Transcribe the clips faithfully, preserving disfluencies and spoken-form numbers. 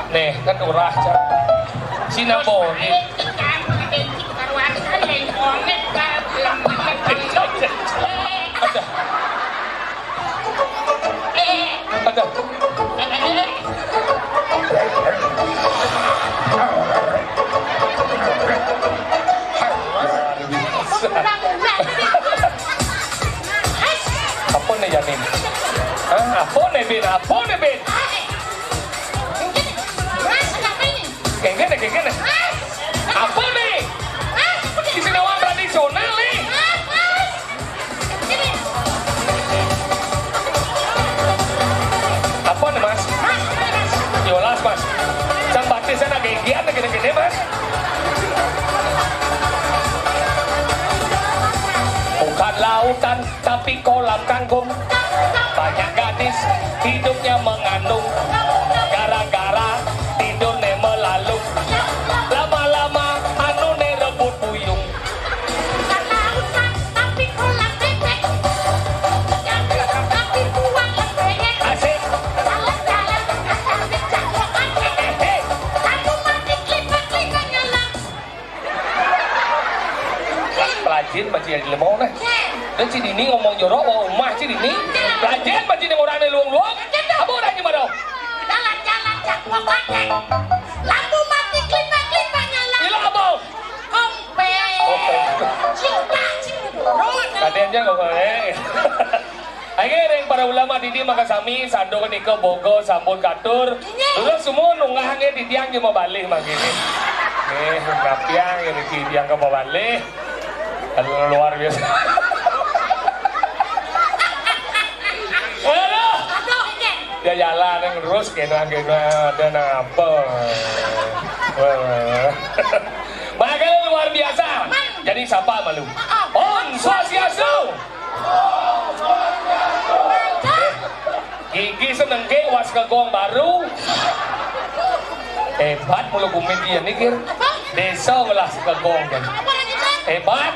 Nih, kan urah, Cak. Sina boni. Ada. Ada. Apa nih, Janin? Hah? Apa nih, Bin? Apa nih, Bin? Kayak gini, kayak gini. Apa nih? Istimewa tradisional nih. Apa nih, Mas? Yolas, Mas. Sang batis anak gigian gini-gini, Mas. Bukan lautan, tapi kolam kangkung. Banyak gadis hidupnya mengandung. Gara-gara tidurnya melalung. Lama-lama anune rebut buyung. Bukan lautan, tapi kolam bebek. Jangan tapi buang lembek. Asik. Jalan-jalan, asal pecah lokasi. Eh, eh. Aku mati kelipet-kelipet nyelam. Pelajin, Pak Cik, di lemau, nah. Dan si Dini ngomong jorok, wah, umah si Dini. Pelajin, Pak Cik, orang di luang-luang. Apa orangnya, Mado? Jalan-jalan, cak, gua pakai. Lampu mati, kelipet-kelipet nyala. Gila, apa? Kompe. Kompe. Ciuta, ciuta. Turun. Tadi aja nggak boleh. Ayo, ring para ulama didi maka sami, sando nika boga sampun katur. Inggih. Terus semua nunggah nggih titiang cuma balih mangkene. Nih, napiang ini titiang ke balih. Luar biasa. Aduh. Aduh, inggih. Dia jalan yang terus kena kena ada napa. Wah. Makanya luar biasa. Jadi siapa malu? Om Swastiastu. Gigi senengke was kegong baru. Hebat mulu bumi dia nih, Kir. Desa ngelah kegong kan. Hebat.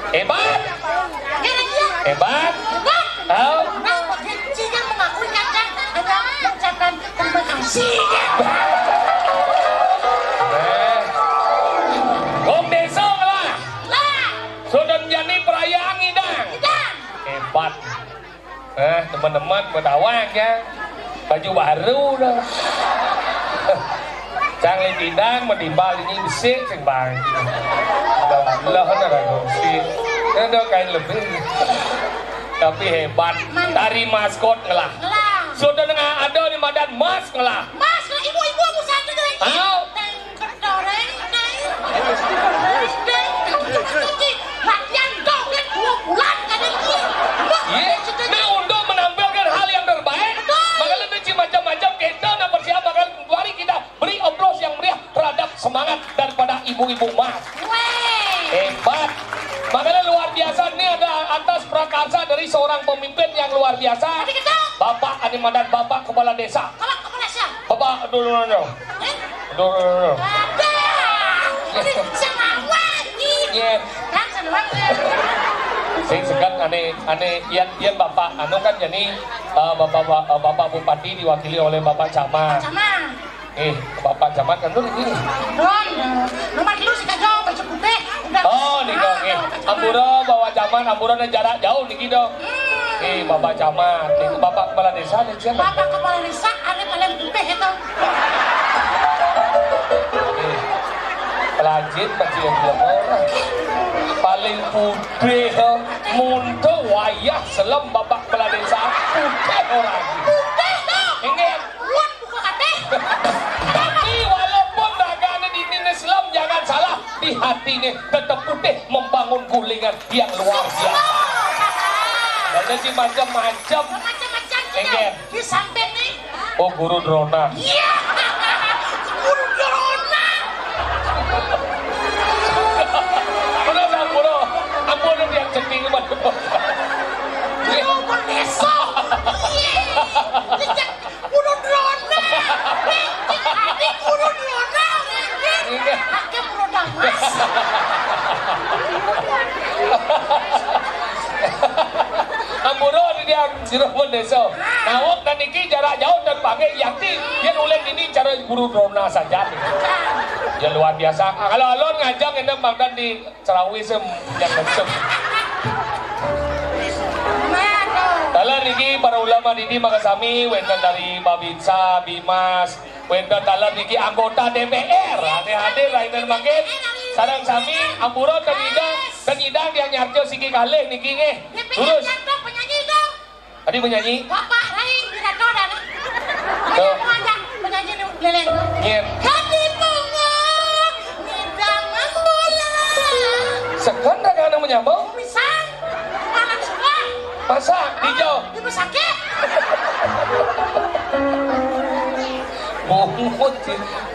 Hebat. Hebat. Tahu? Eh. Wong desa ngelah. Sudah menjadi perayaan ngidang. Hebat. Eh, teman-teman, mau tawang ya. Baju baru dah. Cang lipidang, mau timbal ini besik, sing bang. Dah lah, dah, dah, sih. Ada kain lebih. Tapi hebat. Tari maskot ngelah. Ngelah. Sudah dengar ada di madan mas ngelah. Mas, ibu-ibu, aku satu lagi. Au. Teng, kedoreng, teng. Teng, teng, teng, teng. Latihan joget dua bulan, kadang dia. Wah, iya. Nah, untuk menampilkan hal yang terbaik, betul, maka lebih macam-macam kita nak persiap, maka mari kita beri aplaus yang meriah terhadap semangat daripada ibu-ibu mas. Weh. Hebat. Makanya luar biasa, ini ada atas prakarsa dari seorang pemimpin yang luar biasa. Tapi kita Bapak Animadan, Bapak Kepala Desa. Kalau kepala siapa? Bapak, aduh, aduh, aduh. Eh? Aduh, aduh, aduh. Ada. Ini sama lagi. Iya. Kan sama lagi. Sing sekat ane, ane, ian, ian Bapak, anu kan jadi, eh, Bapak, Bapak, Bapak Bupati diwakili oleh Bapak Camat. Camat. Eh, Bapak Camat kan dulu ini. Don, nomor lu sih kagak baju putih. Udah. Oh, nih dong, eh. Ampura, Bapak Camat, ampura, jarak jauh nih, dong. Hmm. Eh, Bapak Camat, nih, Bapak Kepala Desa nih, siapa? Bapak Kepala Desa, ane paling putih itu. Eh, pelajin, pelajin yang belum orang. Paling putih, eh, munto wayah selem Bapak Kepala Desa. Putih orang. Putih, dong. Ingat. Tapi walaupun ragane dini Islam, jangan salah, di hati ini tetap putih membangun gulingan yang luar biasa. Banyak sih macam-macam. Macam-macam sih. Enggak. Di samping nih. Oh, Guru Drona. Iya. Guru Drona. Benar, Guru. Ampun, yang ceking, Mas. Iya, Pak Desa. Iya. Guru Drona. Adik Guru Drona. Iya. Pakai Guru Damas. Ampura di dia, sira pun desa. Nawak dan niki jarak jauh dan Angge yati, yen uling dini cara guru drona saja. Ya luar biasa. Ah, kalau alon ngajeng enem bangdan di Cerawi sem yang ngecem. Taler niki para ulama dini makasami wenten dari Babinsa, Bimas, wenten taler niki anggota D P R. Ane hadir rainen mangkin sareng sami ampura ten nyidang, ten nyidang dia nyarjo siki kalih niki nggih. Terus. Tadi penyanyi. Bapak Rai Wiranto dan tuh. Penyanyi penyanyi nu leleng. Nggih. Hati bunga ngidang bola. Sekan ragane menyambung. Pisang. Panas suka. Masak hijau. Di pesakit. Bungut.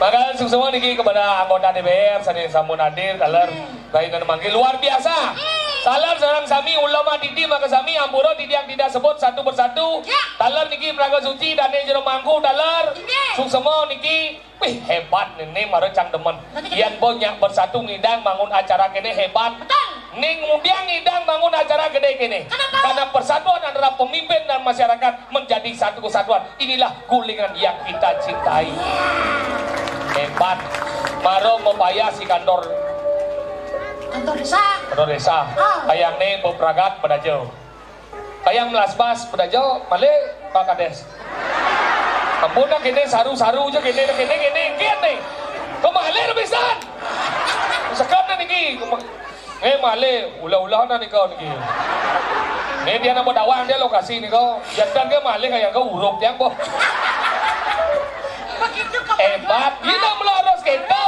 Maka suksma niki kepada anggota D P R sane sampun hadir taler. Rainen mangke luar biasa. Taler sareng sami ulama dini makasami ampura titiang tidak sebut satu persatu. Ya. Taler niki Praga Suci dane jero mangku taler. Inggih. Suksma niki, wih, hebat nene mara cang demen. Berarti yen bo nyak bersatu ngidang bangun acara kene hebat. Betul. Ning mudiang ngidang bangun acara gede kene. Kenapa? Karena persatuan antara pemimpin dan masyarakat menjadi satu kesatuan. Inilah Gulingan yang kita cintai. Hebat. Maro mapayas di kantor. Kantor desa. Kantor desa. Ah. Kayangne bepragat pedajo. Kayang melasbas pedajo, malih Pak Kades. Ampun dah kene saru-saru aja kene kene kene kene. Kemalih pisan. Sekat niki. Eh, malih, ulah-ulahan nika niki. Nih dia nambah dawang dia lokasi nika. Jantan dia malih kayak ke uruk dia, boh. Begitu kok. Hebat. Kita melaros kita.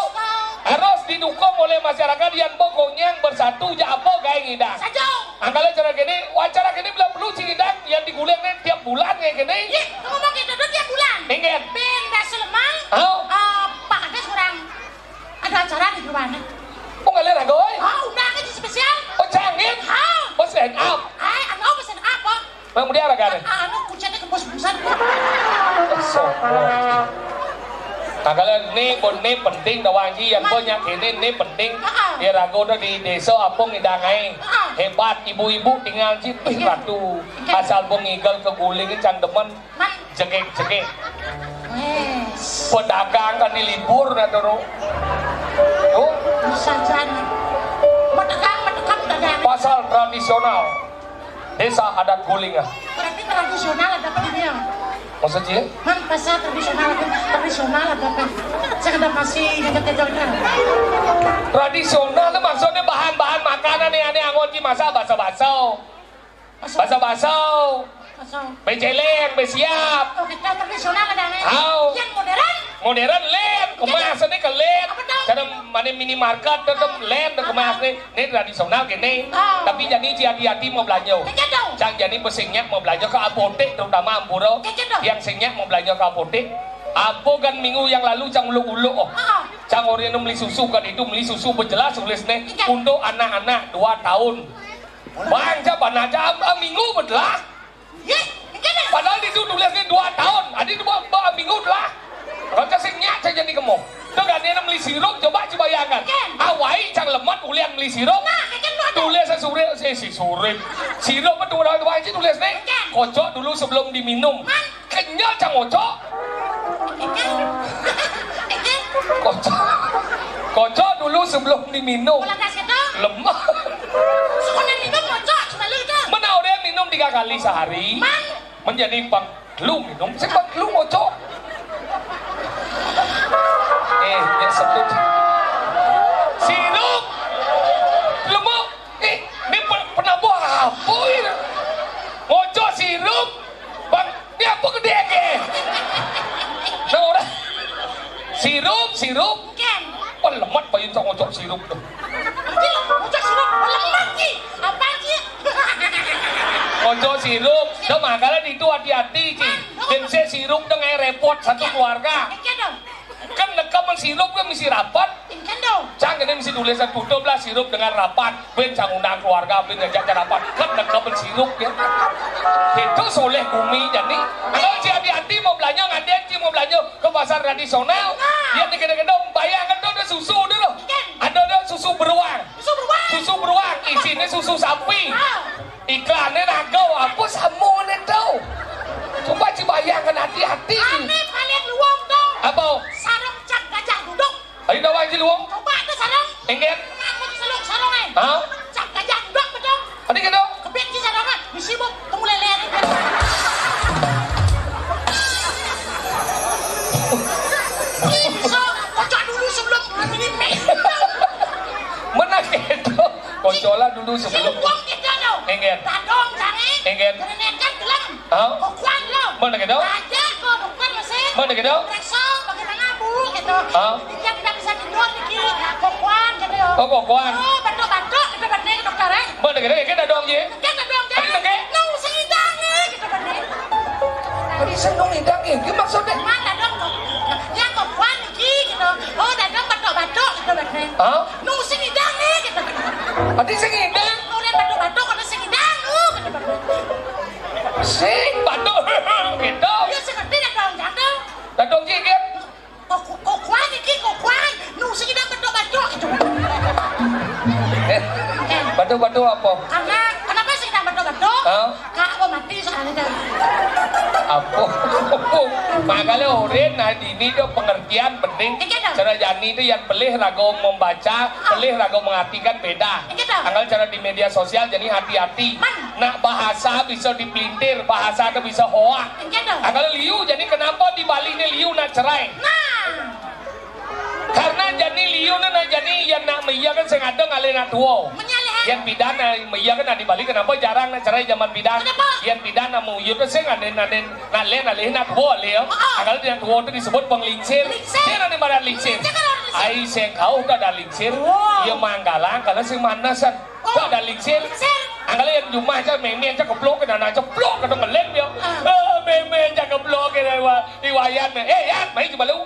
Harus didukung oleh masyarakat yang pokoknya bersatu aja apa gawe ngidang. Saja. Angkale cara kene, wawancara kene bila perlu sing ngidang yang diguling nih tiap bulan kayak kene. Iya, ngomong gitu tuh tiap bulan. Ningen. Ben Baselemang. Oh. Eh, Pak Kades kurang. Ada acara di rumahnya. Oh, ngalir aku, oi. Oh, undangan spesial. Oh, canggih. Ha. Oh, stand up. Ai, anu apa stand up, oh? Mang mudia apa kan? Ah, anu kucetnya kembus busan. Sombong. Nah, kalau ini pun ini penting dah wangi yang banyak ini ini penting. Heeh. Ya ragu dah di desa apa ngidang ae. Heeh. Hebat ibu-ibu tinggal sih, pih ratu. Asal bengigel keguling cang demen. Jegek-jegek. Wes. Pedagang kan di libur dah dulu. Tuh. Bisa jadi. Pedagang, pedagang, pedagang. Pasar tradisional Desa Adat Guling, ah. Berarti tradisional ada apa ini, ya? Maksudnya? Man, pasar tradisional apa? Tradisional ada apa? Saya kada masih ingat-ingat. Tradisional tuh maksudnya bahan-bahan makanan nih, aneh angon ki masa baso-baso. Baso-baso. Baso. Beceleng, besiap. Oh, kita tradisional ada nih. Au. Yang modern? Modern len, kemas ini ke len. Apa tuh? Cara mana minimarket tetep len, kemas nih. Ini tradisional gini. Oh. Tapi jadi hati-hati mau belanja. Kecil dong. Cang jadi pesingnya mau belanja ke apotek, terutama Ampura. Kecil dong. Yang singnya mau belanja ke apotek. Apa kan minggu yang lalu cang uluk-uluk, oh. Cang orang beli susu kan itu, beli susu berjelas tulis nih untuk anak-anak dua tahun. Bang, siapa nak jam, ah, minggu betelah. Ye, ini kan. Padahal itu tulisnya dua tahun. Adi dua, dua minggu telah. Kata sing nyak saya jadi kemo. Tuh kan dia beli sirup, coba, coba bayangkan. Kan. Awai cang lemat ulian beli sirup. Nah, kan tuh. Tulis surip, si, si surip. Sirup itu udah tuh aja tulis nih. Kan. Kocok dulu sebelum diminum. Man. Kenyal cang ngocok. Kocok. Kocok dulu sebelum diminum. Lemah. Sekolah minum ngocok, sebalik itu. Mana orang minum tiga kali sehari? Man. Menjadi pang lu minum, sing pang lu ngocok. Eh, ya sebut. Sirup. Lemah. Eh, ini pe-, penabuh apa ini? Ngocok sirup. Bang, ini apa gede ke? Nah, orang sirup, sirup. Kan. Pelemat bayi cok ngocok sirup tuh. Ngocok sirup, pelemat ki. Apa ki? Ngocok sirup. Tuh, makanya itu hati-hati ki. Kan, tuh. Yen sik sirup tuh nggak repot satu keluarga. Kan, tuh. Kan nekemen sirup kan mesti rapat. Kan, tuh. Cang ini mesti tulisan tutup lah sirup dengan rapat. Ben cang undang keluarga, ben ngajak rapat. Kan nekemen sirup ya. Itu soleh bumi jadi. Kalau si hati-hati mau belanja, ngadek si mau belanja ke pasar tradisional. Nah. Ya dikena-kena bayangkan tuh ada susu dulu. Kan. Ada ada susu beruang. Susu beruang. Susu beruang, isinya susu sapi. Ah. Iklannya naga, apa sama itu? Coba dibayangkan hati-hati. Aneh Duh, sebelum. Sing wong kéto lho. Inggih. Dadong jangé. Inggih. Ngenekkan gelem. Hah? Kokoan lho. Mana gitu? Ajak kok kokoan masih. Mana gitu? Reksa bagaimana bulu gitu. Hah? Dia tidak bisa tidur niki. Kokoan gitu ya. Oh, kokoan. Oh, batuk-batuk gitu bening dokter eh. Mana gitu? Inggih dadong ji. Inggih dadong ji. Ada nggih? Nung sing idang nih gitu bening. Tadi senung idang inggih maksudnya? Mana dong kok? Ya kokoan niki gitu. Oh, dadong batuk-batuk gitu bening. Hah? Nung sing idang nih gitu. Tadi sing idang. Udah batuk-batuk, udah sing idang, uh, gitu, batuk. Sing batuk gitu. Iya, sing ngerti dadong janda. Dadong jigit. Kok, kok kuan iki, kok kuan. Nung sing idang batuk-batuk gitu. Eh, batuk-batuk apa? Karena, kenapa sing idang batuk-batuk? Hah? Kak, aku mati soalnya. Apa? Makanya urin, nah, ini tuh pengertian penting. Iya, dong. Cara jani itu yang pelih raga membaca, pelih raga mengartikan beda. Iya, dong. Anggal cara di media sosial, jadi hati-hati. Man. Nak bahasa bisa dipelintir, bahasa itu bisa hoak. Iya, dong. Anggal liu, jadi kenapa di Bali ini liu nak cerai? Nah. Karena jani liu ni nak jani yang nak maya kan sing ada ngalih nak tua. Menyalih. Yang pidan nak maya kan nak di Bali kenapa jarang nak cerai zaman pidan? Kenapa? Yang pidan nak maya kan sing ada nak nak lain alih nak tua lih. Oh, oh. Anggal yang tua tu disebut penglingsir. Lingsir. Sing ada badan lingsir. Lingsir kan orang lingsir. Ai sing kau tak ada lingsir. Oh. Ia manggalang karena sing manasan. Oh. Tak ada lingsir. Lingsir. Anggal yang jumah aja meme aja keplok kena anak ceplok kena ngelem dia. Ah. Eh, meme aja keplok kena iwa-, iwayan. Eh, ya, mai cuba lu.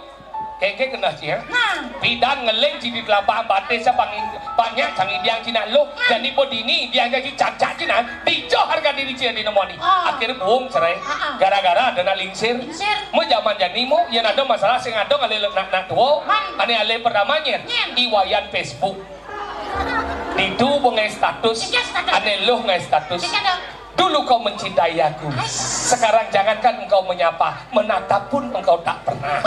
Kengke kena cia. Nah. Pidan ngeling cini telapak batis sa pangin-, panyak sang idiang cina lo. Nah. Jadi po dini idiang jadi cacak cina. Dicoh harga diri cia di nemoni. Ah. Akhirnya buang cerai. Ah, ah. Gara-gara ada nak lingsir. Lingsir. Mau zaman jani mau, yang ada masalah sing ada ngalih nak, nak tua. Man. Ane alih pertamanya. Nyen. Iwayan Facebook. Ditu bengai status. Iya, status. Ane lo ngai status. Iya, dong. Dulu kau mencintai aku. Sekarang jangankan engkau menyapa, menatap pun engkau tak pernah.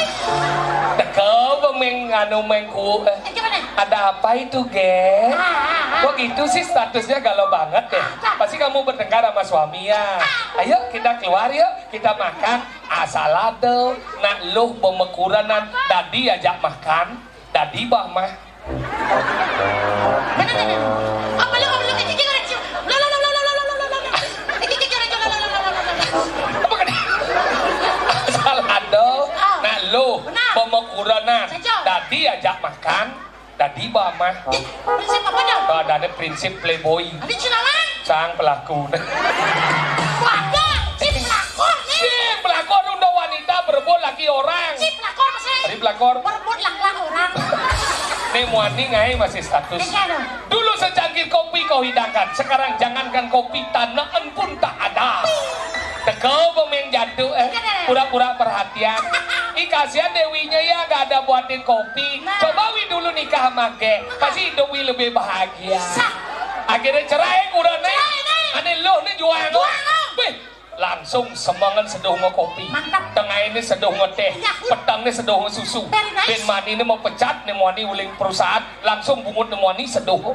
Teka bemeng anu mengku. Eh, gimana? Ada apa itu, geng? Ah, ah, ah. Kok gitu sih statusnya galau banget deh? Ah, ah. Pasti kamu bertengkar sama suami ya. Ah. Ayo kita keluar yuk, kita makan. Asal ada nak luh pemekuranan, dadi ajak makan, dadi bah mah. Mana, mana? Apa lu, apa lu? Iki, iki, orang cium. Lo, lo, lo. Iki, iki, orang cium. Lo, lo, lo. Apa kena? Asal ada, ah, nak lo, benar, pemekuranan, saja, dadi ajak makan, dadi ba mah. Ih, prinsip apa dah? Ada prinsip playboy. Ada cinawan? Sang pelaku. Wadah, si pelakor nih. Si pelakor udah wanita berebut laki orang. Si pelakor masih. Tadi pelakor. Berebut laki orang. Nih muani ngai masih status. Iya, dong. Dulu secangkir kopi kau hidangkan, sekarang jangankan kopi, tanaan pun tak ada. Teka pemain jatuh, eh, pura-pura perhatian. Ih, kasihan Dewinya ya, gak ada buatin kopi. Nah. Coba Wi dulu nikah sama Ge, pasti hidup Wi lebih bahagia. Sah. Akhirnya cerai kurang nih. Cerai nih. Ane lo nih juang. Juang, ah. Wih, langsung semangan seduh nge kopi. Mantap. Tengah ini seduh nge teh. Iya. Petang ini seduh nge susu. Very nice. Ben mani ini mau pecat nih muani uling perusahaan. Langsung bungut nih muani seduh.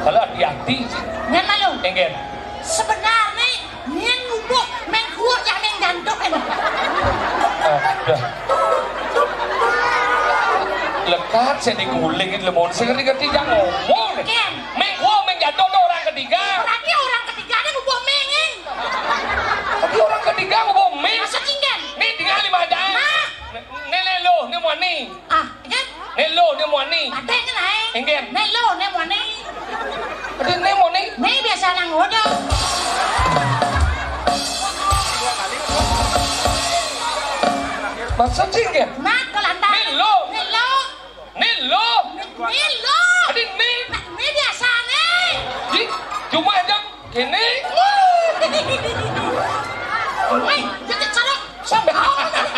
Kalau hati-hati sih. Nyen malu. Enggak. Sebenarnya nyen ngubuh mengkuuk ya menggantuk ini. Aduh. Lekat saya diguling itu lemon. Saya ngerti-ngerti jangan ngomong. Ken. Mengkuuk menggantuk tuh orang ketiga. Berarti orang ketiga ini ngubuh mengeng. Tapi orang ketiga ngubuh meng. Maksudnya, Ken? Nih tinggal lima aja. Nah. Nih, nih, lo, nih muani. Ah, inggih. Nih lo, nih muani. Patek nih, Nay. Inggih. Nih lo, nih muani. Aduh, nih muani. Nih biasa nang ngodo. Maksud sih, inggih? Nah, kolanta. Nih lo. Nih lo. Nih lo. Nih lo. Aduh, nih. Nah, nih biasa nih. Ih, cuma aja. Ini? Woi, jadi cara sampai apa tadi?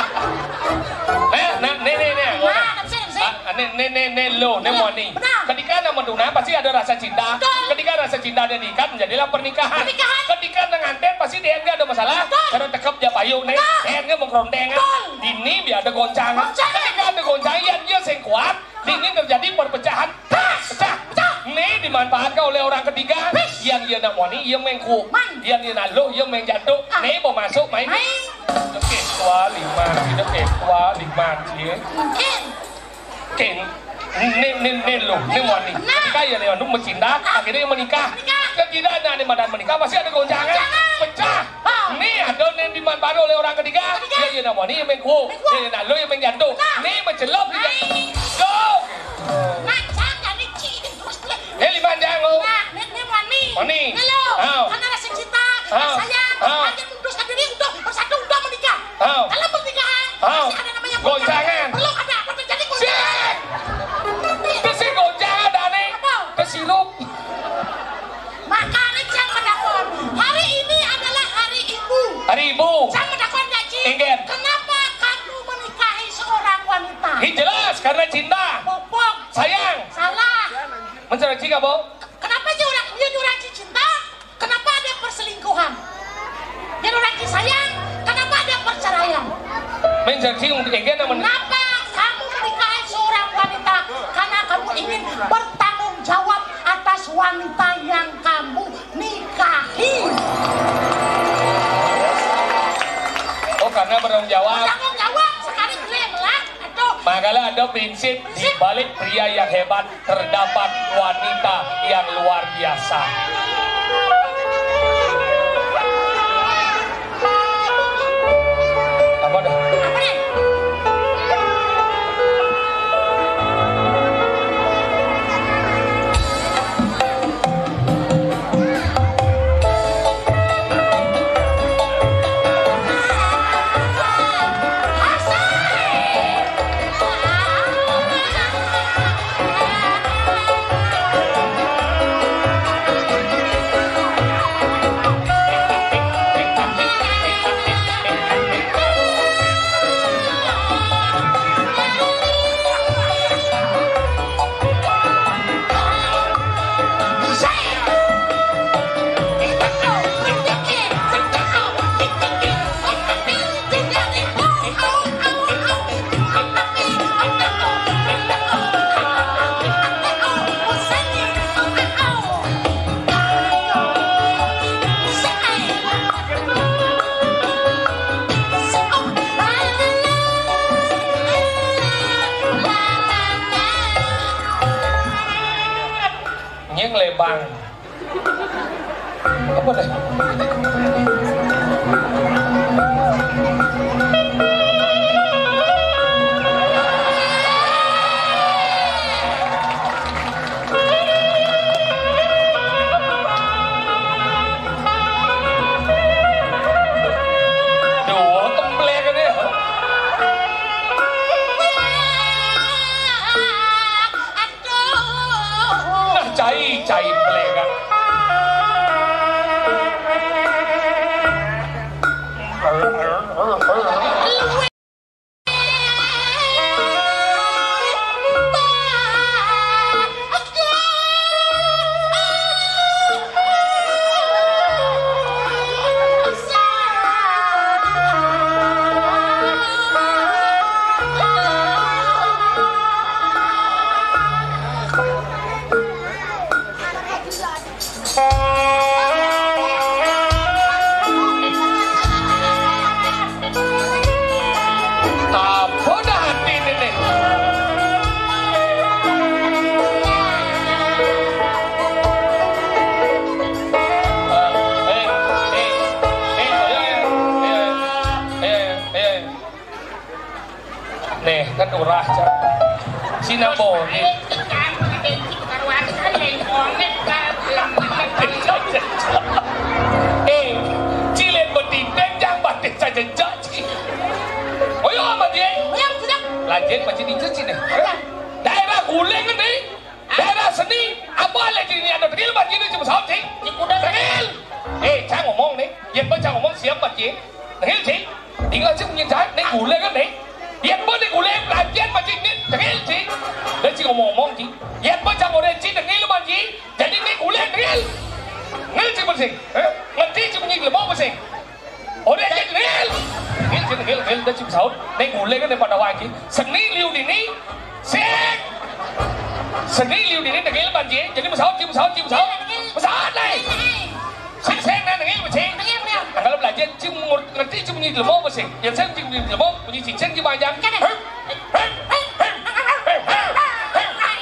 Eh, nah, nih, nih, nih. Nah, nafsu, nafsu. Ah, nih, nih, nih, nih, lo, nih, iya, muani. Benar. Ketika nama tuna pasti ada rasa cinta. Betul. Ketika rasa cinta ada diikat menjadilah pernikahan. Pernikahan. Ketika nganten pasti D N G ada masalah. Betul. Karena tekep dia payu nih. Betul. D N G mau keronteng. Betul. Ini biar ada goncangan. Goncangan. Ketika ada goncangan, ya dia sing kuat. Dini terjadi perpecahan. Pecah. Pecah. Nih dimanfaatkan oleh orang ketiga. Yang dia nak muani, dia mengku. Man. Yang dia nak lo, dia mengjantuk. Ah. Nih mau masuk main. Main. Oke, tua lima, oke, tua lima, cie. Mungkin. King. Nih, nih, nih lu, nih mau nih. Nah. Nikah ya, nih, anu, mecinta, akhirnya menikah. Menikah. Kan tidak ada nih, madan menikah, pasti ada goncangan. Goncangan. Pecah. Ah. Nih, ada nih diman baru oleh orang ketiga. Ketiga. Iya, iya, nah, mau nih, main kuo. Main kuo. Iya, nah, lu yang main jantung. Nah. Nih, mencelup, nih, jantung. Nah, jangan nih, Ci. Ini lima jangan, lu. Nah, nih, nih, mau nih. Mau nih. Nih, lu. Ah. Karena rasa cinta, ah, sayang, ah, hanya mundur sendiri, udah bersatu, udah menikah. Hao. Dalam pernikahan, hao, masih ada namanya goncangan. Goncangan. Belum ada apa terjadi goncangan. Sik. Terus si goncangan ada nih. Apa? Kesirup. Makanya jangan mendakon. Hari ini adalah hari ibu. Hari ibu. Jangan mendakon, Ci. Inggih. Kenapa kamu menikahi seorang wanita? Ini jelas, karena cinta. Bopong. Sayang. Salah. Mencari cinta, Bo? Kenapa sih orang, dia orang cinta? Kenapa ada perselingkuhan? Dia orang sayang, kenapa ada perceraian? Mencari cinta, Kenapa kamu menikahi seorang wanita? Karena kamu ingin bertanggung jawab atas wanita yang kamu nikahi. Oh, karena bertanggung jawab. Bertanggung jawab, sekali jelek lah, aduh. Makanya ada prinsip di balik pria yang hebat. Terdapat wanita yang luar biasa. Apa dah? Nyeng lebang. Apa deh? Duh, templek ini. Nah, cai, cai pelekan. Apa dah hati ini nih? Eh, eh, eh, eh, eh, eh, eh, eh. Nih, kan urah, Cak. Sina boni. Eh, cilin beti, benjang batis saja, Cak. Oyo, Mat Ye. Oyo, sudah. Lajeng, Mat Ye, itu sini. Daerah Guling ini. Daerah seni, apa lagi ini ada tengil, Mat Ye, ini cuma saut, sih. Di kuda tengil. Eh, saya ngomong nih. Ya, apa saya ngomong siap, Mat Ye. Tengil, sih. Tinggal sih punya jahat, nih gula kan, nih. Ya, apa nih gula yang pelatihan, Mat Ye, ini tengil, sih. Dan sih ngomong-ngomong, sih. Ya, apa saya ngorek, sih, tengil, Mat Ye. Jadi, nih gula yang tengil. Tengil, sih, bersih. Eh? Ngerti, sih, punya lemah, bersih. Ora, Cil, Cil. Cil, Cil, Cil, Cil, Cil, saut. Ning guling ning padha wae iki. Seni liu dini. Sik. Seni liu dini tengil, Panji. Jadi mesaut, Cil, mesaut, Cil, mesaut. Mesaut, Le. Sing, sing, nang tengil, Panji. Tengil, tengil. Anggal belajar, Cil, ngur-, ngerti, Cil, bunyi lemo apa sing? Yen sing, Cil, bunyi lemo, bunyi cincin, Cil, panjang. Kene. Hep, hep, hep, hep, hep, hep, hep.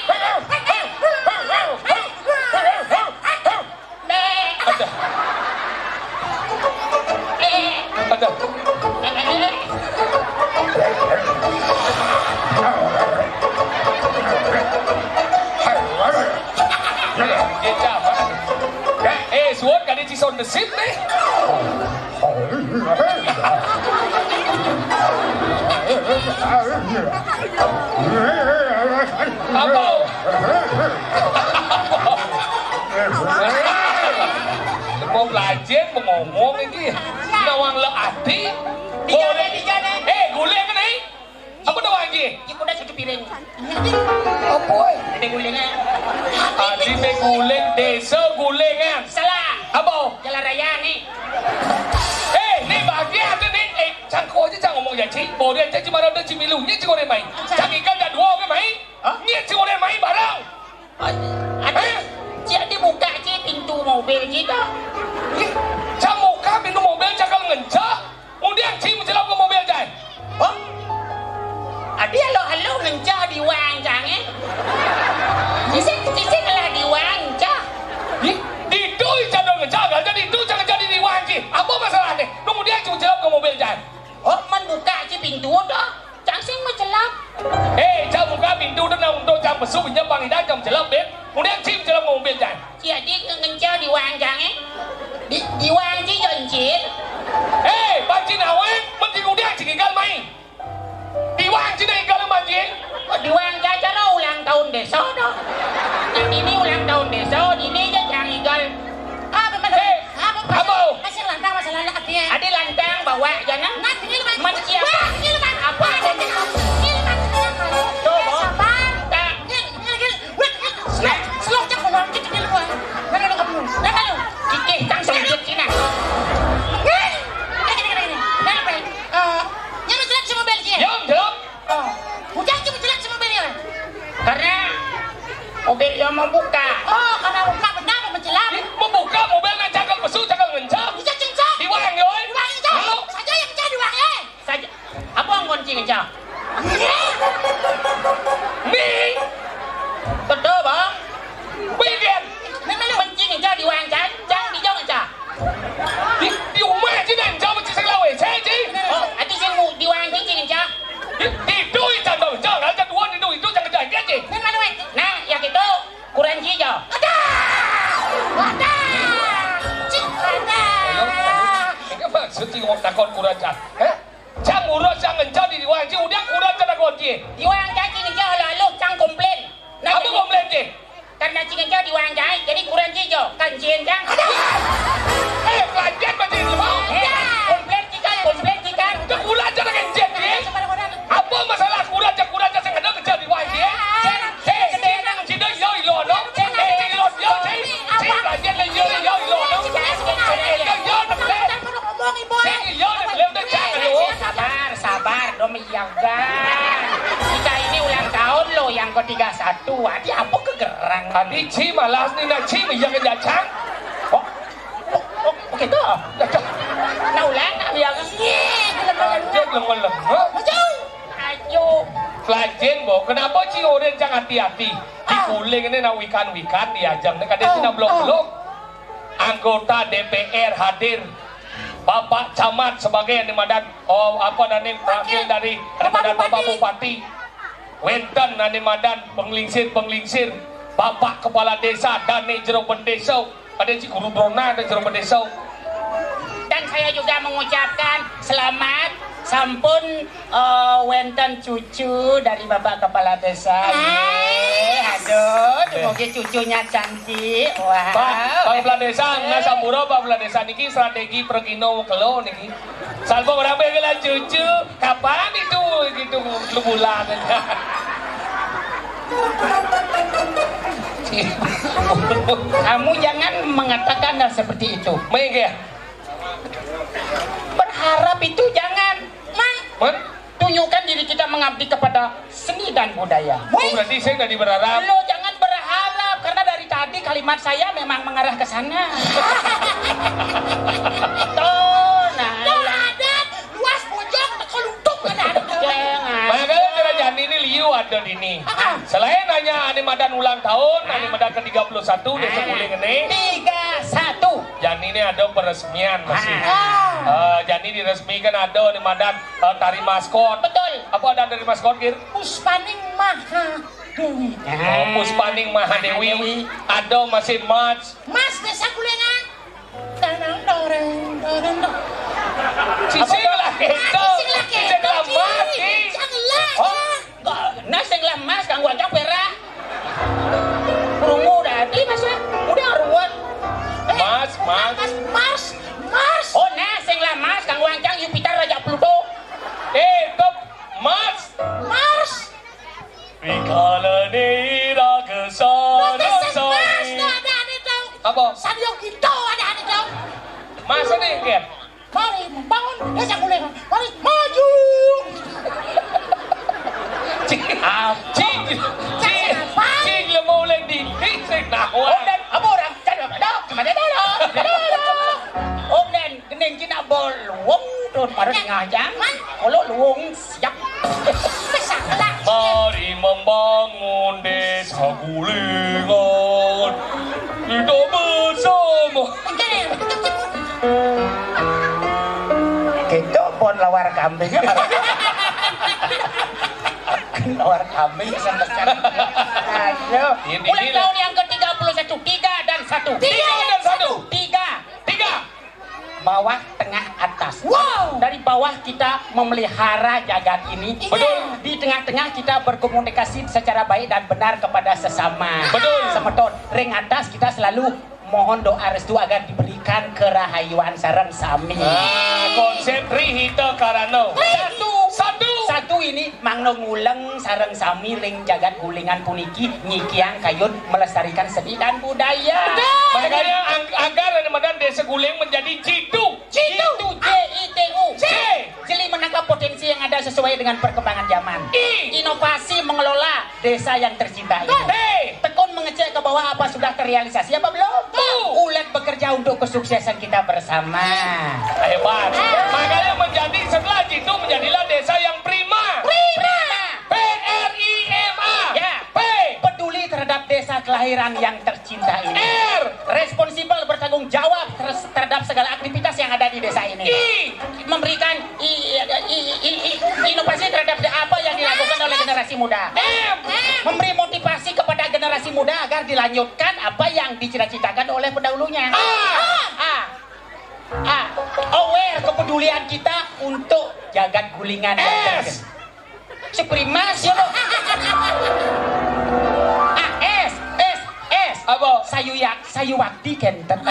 Apa? Mau belajar, mau ngomong iki. Nawang le ati. Digane, digane. Eh, guling nih. Apa nawang iki? Iki udah satu piring. Apa, eh? Ada gulingnya. Ati me guling, desa gulingan. Salah. Apa? Jalan raya nih. Eh, nih bagi ada nih. Eh, cangko aja cang ngomong ya, Ci. Boleh aja Ci marah udah Ci milu. Nih Ci goreng mai. Cang ikan dah dua oke mai. Hah? Nih Ci goreng mai barang. Ada. Eh? Ci ada buka Ci pintu mobil Ci dah. Ih, cang buka pintu mobil cakal ngencak. Kemudian Ci mencelap ke mobil Ci. Hah? Adi halo-halo ngencak di wang cang, eh? Cisik, cisik lah di wang cang. Di, di itu Ci ada ngencak, kan? Jadi itu cang jadi di wang Ci. Apa masalahnya? Kemudian Ci mencelap ke mobil Ci. Oh, man buka Ci pintu dah. Cang sing mencelap. Eh, cang buka pintu dah, nah, untuk cang besuk, pinjam bang Ida, cang mencelap, Beb. Kemudian Ci mencelap ke mobil Ci. Jadi ngencah di wang cang, eh? Di, di wang Ci joncil. Eh, banci nawang, mesti udah Ci gigal mai. Di wang Ci na igal banci. Oh, di wang cang cara ulang tahun desa dah. Nah, ini ulang tahun desa, ini aja cang igal. Ah, apa, apa? Eh, apa, apa? Apa? Masih lantang, masih lantang, artinya. Ada lantang, bawa, jangan. Nah, ini lu, Bang. Manusia. Wah, ini lu, Bang. Apa? Wah, ini lu, Bang. Ini lu, Bang. Tuh, Bang. Sabar. Tak. Ini, ini lagi. Wah, ini. Slow. Slow, cak, ngomong, cak, ini lu, Bang. Mana lu, kamu? Mana lu? Kikih, tang, sujud, Cina. Nih. Eh, gini, gini, gini. Mana, Bang? Eh, ini lu jelek sama Belgia. Yo, jelek. Oh. Udah cuma jelek sama mobilnya. Karena mobil yang mau buka. Oh, karena buka benar apa menjelam? Mau buka mobil nak cakal besuk, cakal ngencang. Bisa cengcok. Di wang, yoi. Di wang, cengcok. Halo. Saja yang cah di wang, eh. Saja. Apa yang kunci ngencang? Iya. Ni. Betul, Bang. Bang Idian. Memang lu kunci ngencang di wang, cang. Cang di jauh ngencang. Di, di rumah aja ngencang, mesti segala W C aja. Oh, ati sing mu-, di wang kunci ngencang. Di, di itu ikan dong, jangan ada dua di itu, itu jangan jangan aja. Nah, yang itu kurang hijau. Ada. Ada. Cik, ada. Ini maksud si wong takon kurang cat. Eh? Cang urus cang ngencang di wang, cing udah kurang cang takon, cing. Di wang cang, cing ngencang, lalu cang komplain. Nah, apa jadi komplain, cing? Karena cing ngencang di wang cang, jadi kurang hijau. Kan cing cang. Eh, pelajar berarti lemah. Eh, komplain, cing, kan, komplain, cing, kan. Ke kurang cang ngencang, cing. Apa masalah kurang cang, kurang cang, saya kena ngencang di wang, cing? Eh, cing, cing, yo, ilo, no. Eh, ilo, yo, cing. Cing, pelajar, yo, yo, ilo, no. Eh, yo, yo, no. Ngomong, Ibu. Cing, yo, no. Sabar, sabar, dong, iya, kan. Kita ini ulang tahun, loh, yang ketiga satu. Adi, apa kegerang? Adi, Ci, malas nih, nah, Ci, iya, kan, jacang. Oh, oh, oh, begitu? Nah, ulang, nah, iya, kan? Iya, gelem-gelem. Dia gelem-gelem, hah? Maju. Ayo. Pelajen, Bo. Kenapa Ci Oren cang hati-hati? Di guling ini nak wikan-wikan, di ajang ini kadang Ci nak belum-belum. Anggota D P R hadir. Bapak Camat sebagai yang dimadan, oh, apa namanya, wakil dari, daripada Bapak Bupati. Wenten ane madan penglingsir-penglingsir, Bapak Kepala Desa, dane jero bendesa, ada Ci Guru Brona, ada jero bendesa. Dan saya juga mengucapkan selamat sampun, eh, wenten cucu dari Bapak Kepala Desa. Hai. Ye, aduh, semoga cucunya cantik. Wah. Pak, Pak Kepala Desa, nah, sampura, Pak Kepala Desa niki strategi pregino kelo niki. Salvo orang pengen cucu, kapan itu gitu lu bulan aja. Kamu jangan mengatakan hal seperti itu. Mengke. Berharap itu jangan. Man, tunjukkan diri kita mengabdi kepada seni dan budaya. Oh, berarti saya nggak berharap. Lo jangan berharap, karena dari tadi kalimat saya memang mengarah ke sana. Tuh, nah. Tuh ada, luas bojong, teko lutuk ada. Jangan. Makanya cara Jani ini liu ada di ini. Ah, ah. Selain hanya ane madan ulang tahun, ane madan ke tiga puluh satu, dia sebulan ini. Tiga satu. Jani ini ada peresmian masih. Ah. Eh, Jani diresmikan ada ane madan, eh, tari maskot. Betul. Apa ada dari maskot, Kir? Puspaning Mahadewi. Oh, Puspaning Mahadewi. Mahadewi. Ada masih Mas. Mas Desa Kulengan. Tanang doreng, doreng, doreng. Cici lah kita. Cici lah kita. Cici lah mati. Cici lah. Oh, Apa? Sadio Gito ada ane dong. Masa nih, Ger? Mari membangun Desa Gulengan. Mari maju. Cing, cing, cing, cing, le mau lagi. Cing, nah, wah. Om dan, apa orang? Cari apa? Dok, gimana, dok? Dok. Om dan Gending cina bol wong tuh baru ngajang. Kalau luwung siap. Mari membangun Desa Gulingan. Kita bersama. Gitu pun lawar kambingnya. Lawar kambing sampai sekarang. Aduh. Ini ulang tahun yang ke tiga puluh satu, tiga dan satu. Tiga dan satu. Tiga. Tiga. Bawah, tengah, atas. Wow. Dari bawah kita memelihara jagat ini. Iya. Betul. Di tengah-tengah kita berkomunikasi secara baik dan benar kepada sesama. Betul. Semeton. Ring atas kita selalu mohon doa restu agar diberikan kerahayuan sareng sami. Ah, konsep Rihita Karana. Satu. Satu. Satu ini mangno nguleng sareng sami ring jagat Gulingan puniki nyikiang kayun melestarikan seni dan budaya. Betul. Makanya ang-, agar Ramadan Desa Guling menjadi jitu. Jitu. Jitu, J I T U. J. Jeli menangkap potensi yang ada sesuai dengan perkembangan zaman. I. Inovasi mengelola desa yang tercinta ini. Betul. Hei. Tekun mengecek ke bawah apa sudah terrealisasi apa belum. Tuh. Ulet bekerja untuk kesuksesan kita bersama. Hebat. Ah. Makanya menjadi setelah itu menjadilah desa yang prima. Prima. P R I M A. Ya. P. Peduli terhadap desa kelahiran yang tercinta ini. R. Responsibel bertanggung jawab ter-, terhadap segala aktivitas yang ada di desa ini. I. Memberikan i-, i-, i-, i-, inovasi terhadap apa yang dilakukan oleh generasi muda. M. Memberi motivasi kepada generasi muda agar dilanjutkan apa yang dicita-citakan oleh pendahulunya. A. A. A. Aware kepedulian kita untuk jagat Gulingan yang S. Terkena. Suprimas ya lo. A S, S, S. Apa? Sayuyak, sayuwakti kenten.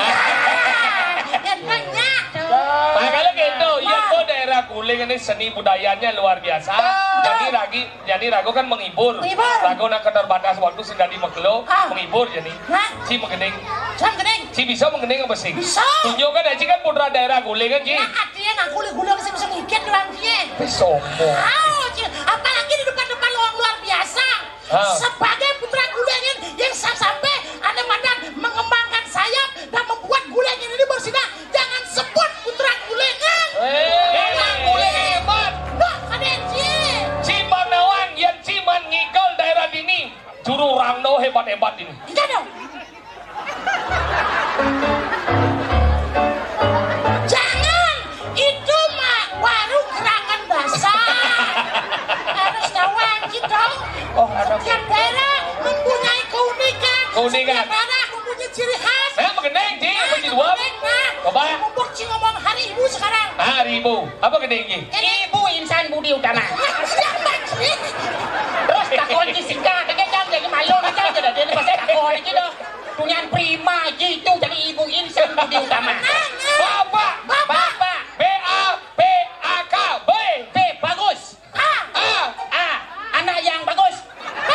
Kan banyak tuh. Makanya gitu, ya kok daerah Guling ini seni budayanya luar biasa. Betul. Jadi lagi, jadi rago kan menghibur. Menghibur. Rago nak keterbatas waktu sing dadi makelo, ah, menghibur jadi. Nah. Si menggending. Sang gending. Si bisa menggending apa sih? Bisa. Tunjukkan aja kan putra daerah Guling kan, Ji. Nah, artinya nggak Guling-Guling sih bisa ngikit doang dia. Wis sombong. Tahu, Ji. Apalagi di depan-depan orang luar biasa. Ah. Sebagai putra Gulingan yang sa-, sampai ada badan mengembangkan sayap dan membuat Gulingan ini bersinar, jangan sebut putra Gulingan. Eh. Emang Guling hebat. Loh, ada yang Ji. Ciman nawang yang Ciman ngikel daerah dini. Juru rangno hebat-hebat ini. Iya dong. Jangan, itu mah warung gerangan basah. Harus tahu gitu. Oh, ada. Setiap daerah mempunyai keunikan. Keunikan. Setiap daerah mempunyai ciri khas. Eh, menggending, Ji, apa Ji dua? Menggending, nah. Coba. Mumpung Ji ngomong hari ibu sekarang. Ah, hari ibu. Apa gending, Ji? Ibu insan budi utama. Siapa, Ji? Terus takon Ji singkat, dia jam jadi malu, dia jam jadi dia pasti takon gitu. Punyan prima gitu, jadi ibu insan budi utama. Bapak. Bapak. B A P A K. B. B, bagus. A. A. A, anak yang bagus. B.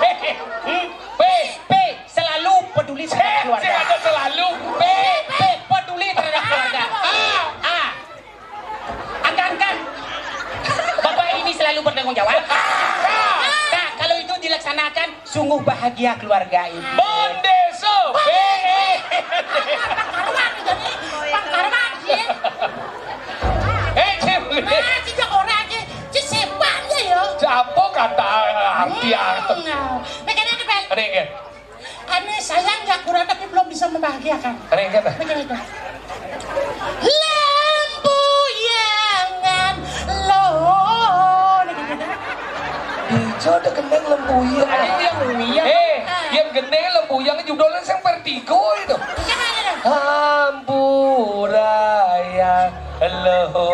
B. Hmm? B. B, selalu peduli terhadap keluarga. Saya ada selalu. B. B, peduli terhadap keluarga. A. A. Akan kan? Bapak ini selalu bertanggung jawab. Kak, kalau itu dilaksanakan, sungguh bahagia keluarga ini. Bondeso. Pangkarwan jadi, pangkarwan, Ji. Eh, Cip. Nah, Ji, jok ora, Ji. Ji, sepan ya, ya. Apa kata arti? Hmm, nah. Makanya ada, Bel. Ada yang Ane sayang ya kurang tapi belum bisa membahagiakan. Ada yang kata? Betul itu. Lembuyangan lo. Ijo ada gendeng lembuyang. Ada yang lembuyang. Eh, yang gendeng lembuyang judulnya sing Vertigo itu. Hampura ya lo.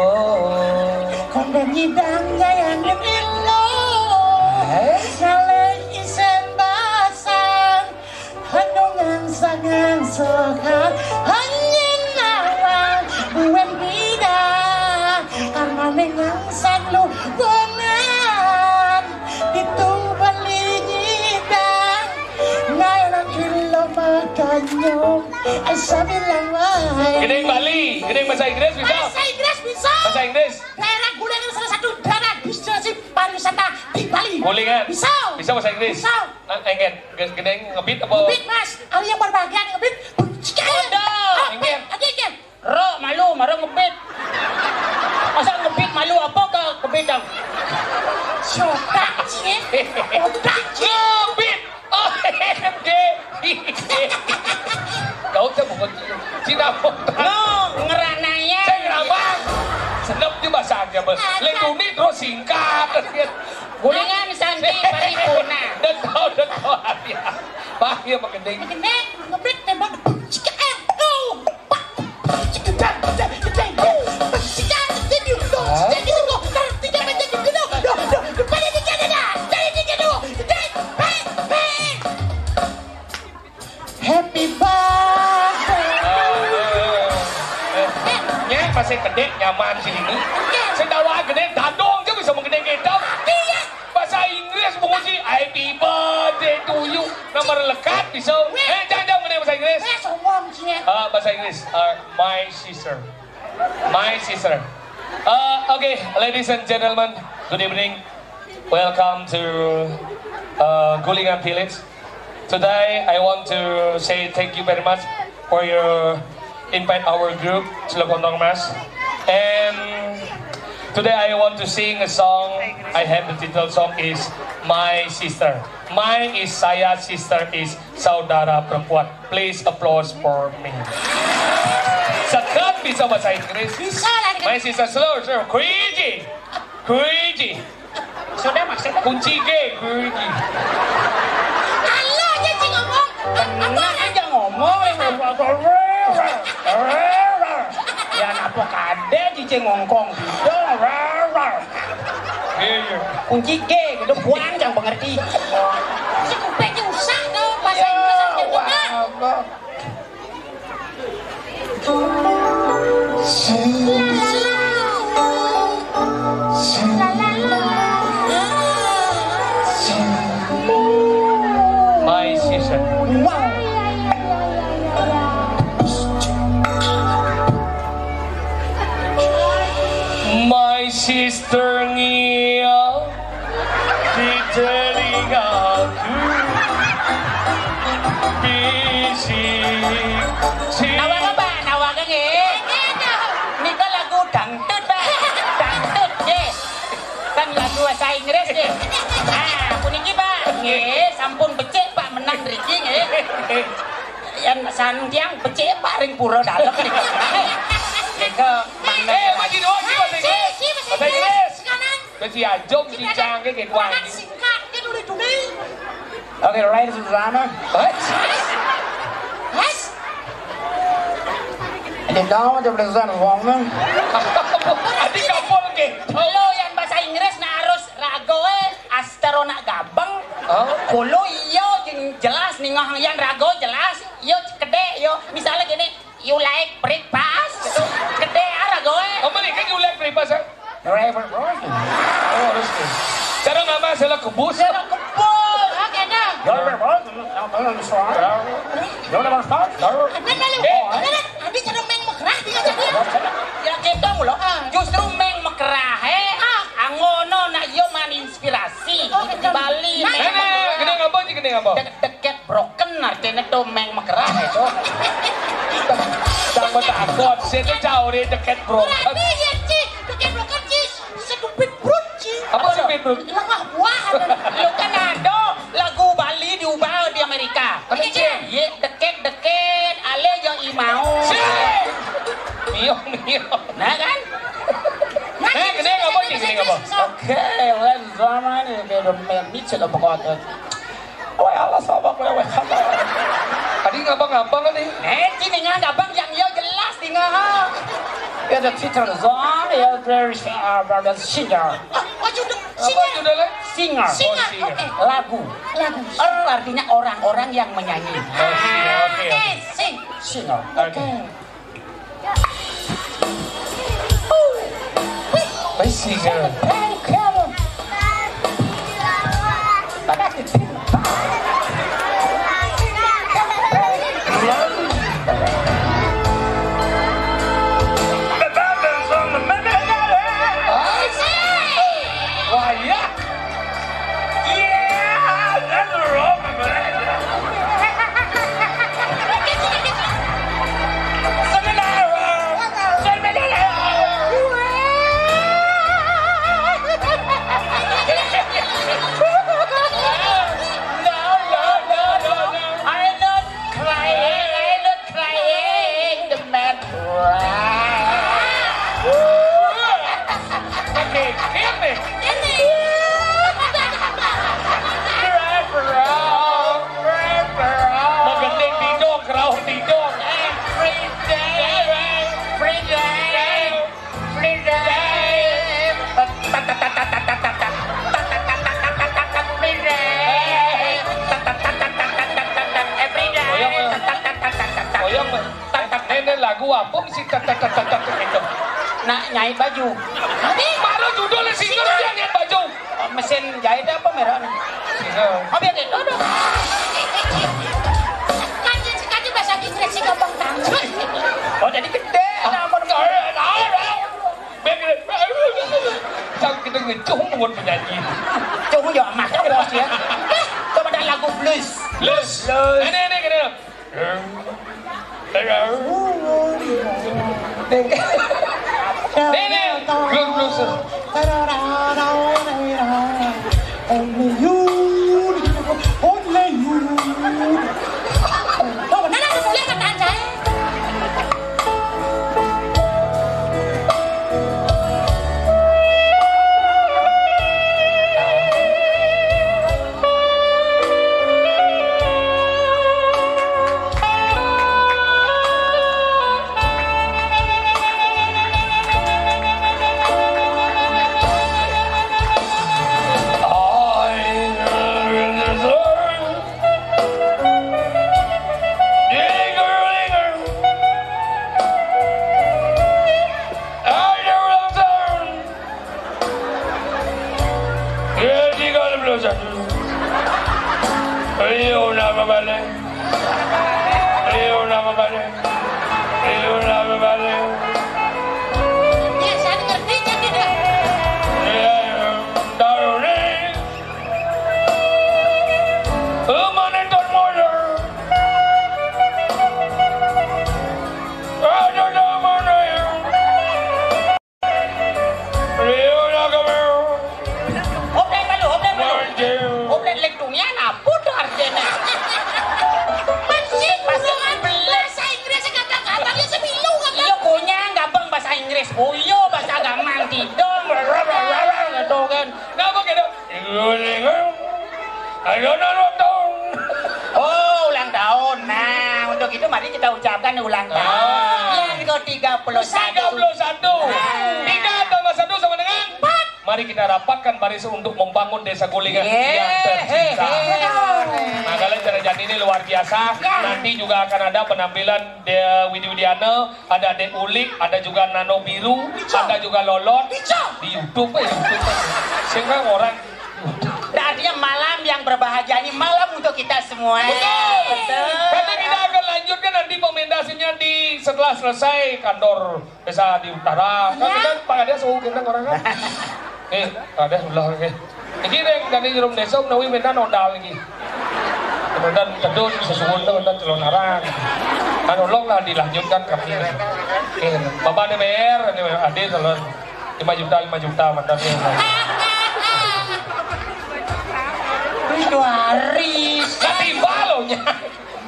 Kondang nyidang gaya ngelilo. Eh? Ngalih isen basang. Hanungan sangang soha. Hanyin nawang buem bidang. Karmane ngangsan lu bonan. Ditu beli nyidang. Ngailang ilo makanyo. Gending Bali, gending bahasa Inggris bisa? Bahasa Inggris bisa. Bahasa Inggris. Daerah Gulingan salah satu daerah destinasi pariwisata di Bali. Gulingan. Bisa. Bisa bahasa Inggris? Bisa. Ah, enggak. Gending ngebit apa? Ngebit, Mas. Hari yang berbahagia ngebit. Udah. Enggak. Lagi, enggak. Ro malu, maro ngebit. Masa ngebit malu apa ke kebit dong? Siotak, cie. Otak, cie. Ngebit. O M G. Kau teh bukan Cina. No, ngerananya. Saya ngerabang. Senep di bahasa aja, Bos. Lek tuni terus singkat. Gulingan sandi paripurna. Deto, deto, ya. Bah, iya, Pak Gending. Gending, ngebit, tembak. Cik, eh, tuh. Happy birthday. Nya masih gede nyaman sih ini. Sedawa gede dadong aja bisa menggede kita. Bahasa Inggris menguji happy birthday to you. Nomor lekat bisa. Eh, jangan, jangan mengenai bahasa Inggris. Eh, sombong sih. Eh, bahasa Inggris. Eh, my sister. My sister. Uh, okay, ladies and gentlemen, good evening. Welcome to uh, Gulingan Village. Today, I want to say thank you very much for your invite our group, Celokong Tongmas. And today, I want to sing a song. I have the title song is My Sister. My is saya, sister is saudara perempuan. Please applause for me. Sekat bisa bahasa Inggris. Bisa lah. My sister, slow, slow. Crazy. Crazy. Sudah, maksudnya kunci G, crazy. Halo aja, Ci, ngomong. Tenang aja ngomong. Ya, apa kade, Cici ngongkong gitu. Iya. Kunci G gitu, buang yang pengerti. Si kupingnya usah tuh, bahasa Inggris aja, Bang. My season. Wow. My sister ngiyo di telingaku. Bisi. Nawang apa? Nawang nggih. Nika lagu dangdut, Pak. Dangdut nggih. Kan lagu bahasa Inggris nggih. Nah, puniki, Pak. Nggih, sampun becik, Pak, menang mriki nggih. Yen santiang becik, Pak, ring pura dalem nggih. Nika. Eh, Pak Jino, iki bahasa Inggris. Bahasa Inggris. Sekarang. Wis diajung, kita ada dicangke, kayak kuah. Singkat, kita dulu dulu. Oke, right, Susana. What? Has? Ini tahu aja, Susana, ngomong. Adi kapol ke. Lo yang bahasa Inggris, nah, harus ragoe, astero nak gabeng. Oh. Kulo iyo, jeng jelas, nih, ngoh, yang rago jelas, iyo, kede, iyo. Misalnya gini, "You like breakfast?" Gitu. Gede arah gue. Apa nih, kan you like breakfast, ya? Breakfast. Oh, harus tuh. Cara ngapa salah kebus? Salah kebus. Oke, dah. Ya, breakfast. Yang pengen suara. Ya, udah, Bang, start. Ya. Ada kali. Eh. Ada, ada. Adi cara main mekerah, dia jadi. Ya, kita mulu. Ah. Justru main mekerah, eh. Ah. Angono nak yo man inspirasi. Oh, di Bali. Nah. Nenek, gede ngapa sih, gede ngapa? Dek-, deket broken artinya tuh meng mekerah itu. Tang betakon, saya tuh jauh deh deket broken. Iya, Ci. Deket broken, Ci. Bisa kepit brut, Ci. Apa sih kepit brut? Lengah buah. Lu kan ada lagu Bali diubah di Amerika. Apa, Ci? Iya, deket-deket, ale yo imau. Ci. Mio, mio. Nah kan? Eh, gede ngapa, Ci? Gede ngapa? Oke, let's drama nih, beda micet apa kok. Wah, Allah, sabar, wah, wah, sabar. Tadi ngapa-ngapa kan nih? Eh, sini nggak ada bang yang yo jelas di nggak. Ya, the teacher zone, ya, there is, uh, brother singer. Apa judul? Apa judulnya? Singer. Singer, oh, singer. Oke. Lagu. Lagu. Er artinya orang-orang yang menyanyi. Oh, singer, oke, oke. Eh, sing. Singer. Oke. Let's see here. No, no, no, no, no. I not crying, I not crying. The man cry. Oke, ini. Ini. Keren, bro. Keren, bro. Magending tidong, kerauh tidong. Every day. Every day. Every day. Every day. Every day. Goyang, Bang. Goyang, Bang. Nenek lagu apa mesti tak tak tak tak tak gitu. Nak nyait baju. Malu judulnya single dia nyait baju. Mesin jahit apa merahnya? Single. Oh, biar gitu dong. Kan, kan bahasa Inggris sih gampang banget. Oh, jadi gede. Nah, mau Sang kita ngecuh buat penyanyi. Cuh ya, Mas, ya, bos, ya. Coba ada lagu blues. Blues. Blues. Ini, ini, ini. Nenek, belum, belum. Only you, only you. Oh, nana, nana, nana. Rio nama balik. Rio nama balik. Rio nama balik. Ya, saya ngerti jadi dah. Iya, iya. Tahu nih. Lu mana ton modal? Ada nama nih. Rio nak kau. Oblek malu, oblek malu. Oblek lek dunia, apa tuh artinya? Masih bahasa Inggris kata-katanya semilu kan? Iya, punya gabung bahasa Inggris. Oh iya, bahasa gaman, tidong, gitu kan. Kenapa gitu? Rio dengar. Ayo, ulang tahun. Oh, ulang tahun. Nah, untuk itu mari kita ucapkan ulang tahun. Ah. Yang ke tiga puluh satu. Tiga puluh satu. Nah. Tiga tambah satu sama dengan empat. Mari kita rapatkan barisan untuk membangun Desa Gulingan yang tercinta. Nah, kalian cara jadi ini luar biasa. Ya. Nanti juga akan ada penampilan dia Widi Widiana, ada Dek Ulik, ada juga Nano Biru, ada juga Lolot. Di YouTube, eh, YouTube. Sehingga orang. Nah, artinya malam yang berbahagia ini malam untuk kita semua. Betul. Betul. Karena kita akan lanjutkan nanti pementasinya di setelah selesai kantor desa di utara. Kan kita Pak Kades suhu kita orang kan. Eh, Pak Kades ulah, oke. Iki ning kene jero desa menawi minta nodal iki. Kemudian cedun sesuwun to wonten Celonarang. Kan ulung lah dilanjutkan kami. Oke, Bapak D P R, ini adil kalau lima juta, lima juta mantan. Itu hari. Ketimbal loh, nya.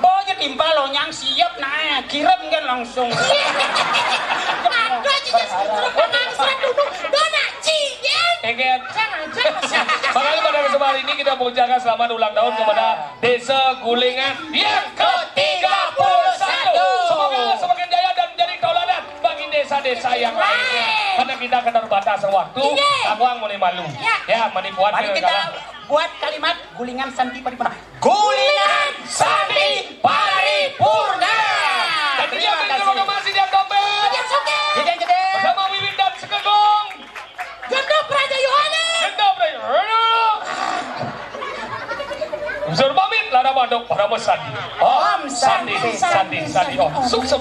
Bonya timpal lo nyang siap nah, kirim kan langsung. Aduh, cici, terus makan seret duduk, dona, cici. Eget. Jangan, jangan. Makanya pada kesempatan ini kita mengucapkan selamat ulang tahun kepada Desa Gulingan yang ke tiga puluh satu. Semoga semakin jaya dan menjadi tauladan bagi desa-desa yang lainnya. Karena kita keterbatasan waktu, iya, tangguang mulai malu. Ya. Ya, manipuan. Mari kita buat kalimat Gulingan Santi Paripurna. Gulingan Santi Paripurna. Dan terima kasih. Terima kasih, Dian Tompel. Dian Suke. Dian Gede. Bersama Wiwin dan Sekegong. Gendop Raja Yohanes. Gendop Raja Yohanes. Unsur pamit, lara mandok para sandi. Om Santi, Santi, Santi, Om. Sukses.